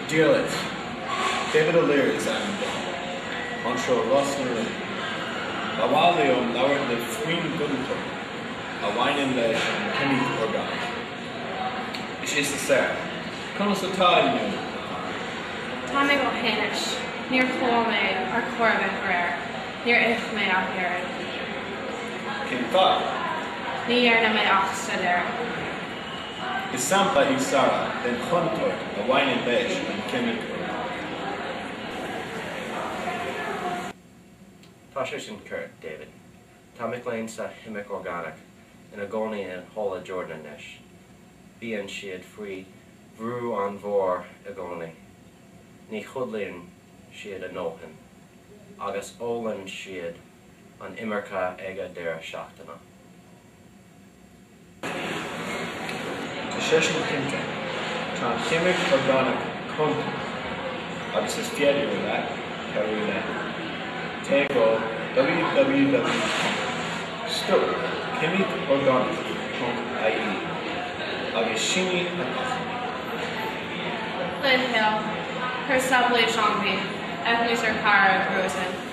Dia duit. David O'Leary is ainm dom. Anseo ó Ros na Rún. Ba mhaith liom labhairt libh faoin gcontúirt a bhaineann leis an cheimic orgánach. Is ea a Sarah. Conas atá inniu, a chara? Tá mé go hainnis. Níor chodlail mé ar chor ar bith aréir. Níor ith mé ach oiread. Cén fáth? Ní dhearna mé ach staidéar. Is sampla í Sarah den chontúirt a bhaineann leis an cheimic orgánach. Tá sé sin ceart, David. Tá mic léinn sa cheimic orgánach ina gcónaí in Halla Jordan anois. Bíonn siad faoi bhrú an-mhór i gcónaí. Ní chodlaíonn siad a ndóthain agus ólann siad an iomarca ag an deireadh seachtaine. Tá sé sin cinnte. Tá an cheimic orgánach contúirteach agus is féidir leat cabhrú linn. Téigh go www ponc stopceimicorgánach ponc ie agus sínigh an achainí. Le do thoil, cuir samplaí seanbhí, ethnos ar cara Gruasan.